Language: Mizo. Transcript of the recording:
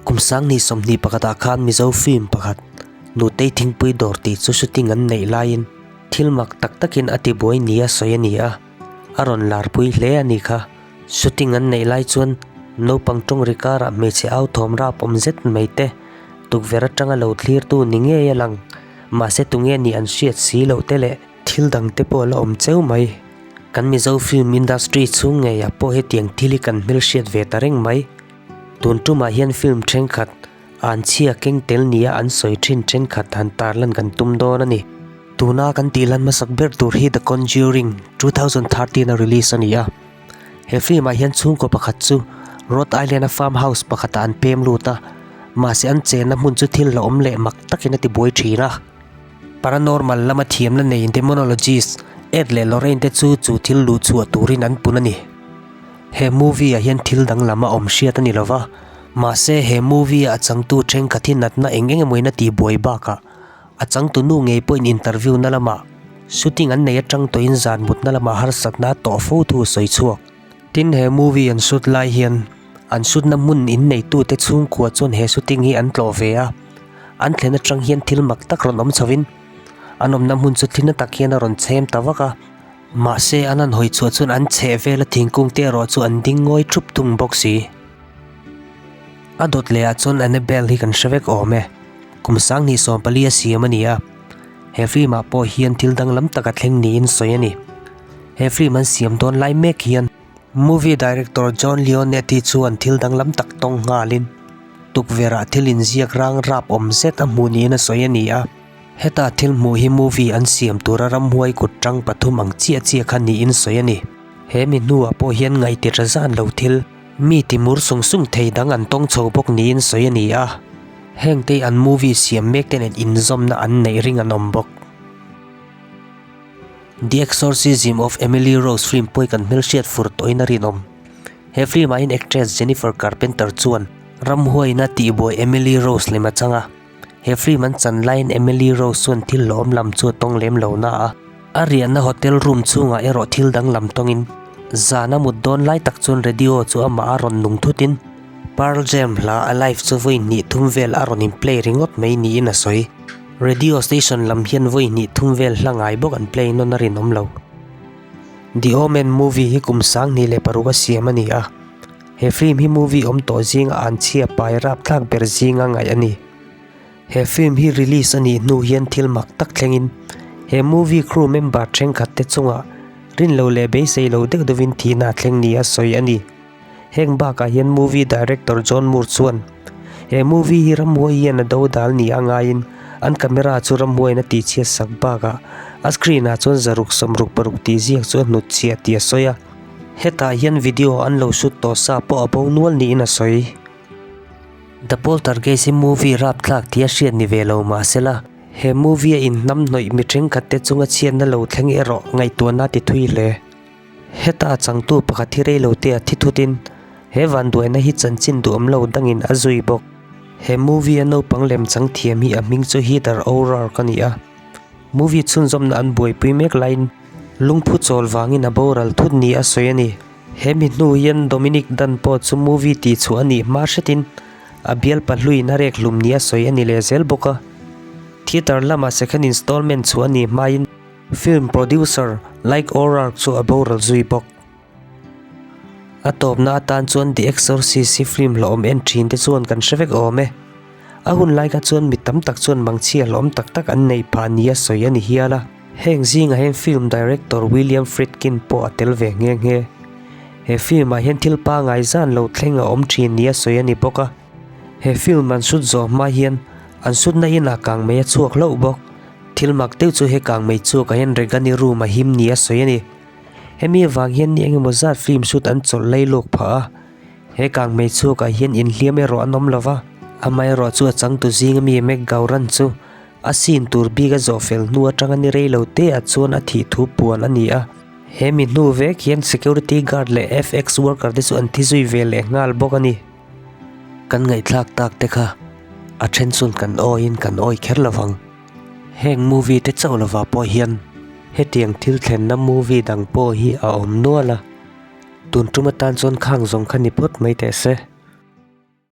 Kum 2021 ah khan Mizo film pakhat Nutei Thingpui Dawr tih chu shooting an neih laiin thil mak tak takin a tibuai nia sawi a ni a, a rawn larpui hle a ni kha. Shooting an neih lai chuan naupang tawng ri karah hmeichhe au thawm rap awm zet mai te tukverh atanga lo thlirtu ni ngei a lang, mahse tunge nih an hriat si loh te leh thil dang te pawh a la awm cheu mai. Kan Mizo film industry chhung ngeiah pawh hetiang thil hi kan hmelhriat ve ta reng mai. Tun tumah hian film thenkhat an chhia keng tel nia an sawi thin thenkhat han tarlan kan tum dawn a ni. Tuna kan tihlan hmasak ber tur hi The Conjuring 2013 a release a ni a. He film ah hian chhungkaw pakhat chu Rhode Island a farm house pakhatah an pem lut a, mahse an chenna hmun chu thil hlauhawm leh mak takin a ti buai thin a. Paranormal lama thiamna nei demonologist Ed leh Lorraine te chu chu thil luh chhuah turin an pun a ni. He movie ah hian thil danglam a awm hriat a ni lova, mahse he movie ah a changtu thenkhat hi natna eng eng emawin a tihbuai bakah a changtu nu ngei pawhin interview na lamah shooting an nei atang tawhin zan mutna lamah harsatna a tawh fo thu a sawi chhuak. Tin he movie an shoot lai hian an shoot na hmun in neitute chhungkua chuan he shooting hi an tlawh ve a, an thlen atang hian thil mak tak rawn awm chhovin an awmna hmun chu thil na tak hian a rawn chhem ta vak a, mahse an han hawi chhuah chuan an chheh vela thingkung te erawh chu an ding ngawi thup thung bawk si. A dawt leh ah chuan Annabelle hi kan hre vek awm e, kum 2014 a siam a ni a, he film ah pawh hian thil danglam tak a thleng niin sawi a ni. He film an siam dawn lai mek hian movie director John Leonetti chuan thil danglam tak tawng nghalin tukverh ah thil inziak rang rap awm zet a hmuh niin a sawi a ni a, heta thil hmuh hi movie an siam tura ramhuai kut tang pathum ang chiah chiah kha niin sawi a ni. He mi hnuah pawh hian ngaihtir zan lo thil. Mi timur sung sung thei dang an tawng chho bawk niin sawi a ni a, hengte an movie siam mek te nen inzawmna an neih ring an awm bawk. The Exorcism of Emily Rose film pawh hi kan hmelhriat fur tawhin a rinawm. He film ah hian actress Jennifer Carpenter chuan ramhuaina tihbuai Emily Rose lem a chang a. He film an chan laiin Emily Rose chuan thil hlawm lam chu a tawng lem lo na a, a riahna hotel room chhungah erawh thil danglam tawngin zan a mut dawn lai tak chuan radio chu amah a rawn nung thutin Pearl Jam hla Alive chu vawi hnih thum vel a rawn in play ringawt mai niin a sawi. Radio station lam hian vawi hnih thum vel hla ngai bawk an play nawn a rinawm lo. The Omen movie hi kum 2006 a siam a ni a. He film hi movie awm tawh zinga an chhia pai rapthlak ber zinga ngaih a ni. He film hi release a nih hnu hian thil mak tak thlengin he movie crew member thenkhat te chungah rinlo leh beisei lo deuh deuhin thihna a thleng nia sawi a ni. Heng bakah hian movie director John Moore chuan he movie hi ramhuai hian a do dal nia ngaiin an camera chu ramhuaiin a tihchhiat sak bakah a screen ah chuan zaruk 66 tih ziak chu a hnutchhiah tih a sawi a. Hetah hian video an lo shoot tawh sa pawh a bo nual niin a sawi. The Poltergeist hi movie rapthlak tih a hriat ni ve lo mahsela, he movie a inhnamhnawih mi thenkhat te chunga chhiatna lo thleng erawh ngaihtuahna a ti thui hle. Heta a changtu pakhat hi reilo te a thi thutin he vanduaina hi chanchin duhawm lo dangin a zui bawk. He movie a naupang lemchang thiam hi a hming chu Heather O'Rourke a ni a. Movie chhunzawmna an buaipui mek laiin lungphu chawl vangin a boral thut ni a sawi a ni. He mi hnu hian Dominic Dunn pawh chu movie tih chhuah a nih hma hretin a bial pahluin a rek hlum ni a sawi a ni leh zel bawk a. Theatre lamah second installment chhuah a nih hmain film producer Like O'Rourke chu a boral zui bawk. A tawpna atan chuan The Exorcist hi film hlawhawm en thin te chuan kan hre vek awm e. A hun lai kha chuan mi tam tak chuan mangchhia hlawhawm tak tak an neih phah nia sawi a ni hial a. Heng zingah hian film director William Friedkin pawh a tel ve nghe nghe. He film ah hian thil pangai zan lo thleng a awm thin nia sawi a ni bawk a. He film an shoot zawh hma hian an shoot na inah kangmei a chhuak hlauh bawk. Thil mak deuh chu he kangmei chhuakah hian Regani room a him nia sawi a ni. Hemi avang hian ni engemaw zat film shoot an chawlh lai lawk phah a, he kangmei chhuakah hian inhliam erawh an awm lova, amaherawh chu a changtu zinga mi McGauran chu a scene tur bik a zawh fel hnu atanga ni rei lo te ah chuan a thih thu puan a ni a. He mi hnu vek hian security guard leh FX worker te chu an thi zui ve leh nghal bawk a ni. Kan ngaihthlak tak te kha a then chuan kan awiin kan awi kher lovang. Heng movie te chauh lovah pawh hian hetiang thil thlenna movie dang pawh hi a awm nual a, tun tum atan chuan khang zawng kha ni phawt mai teh se.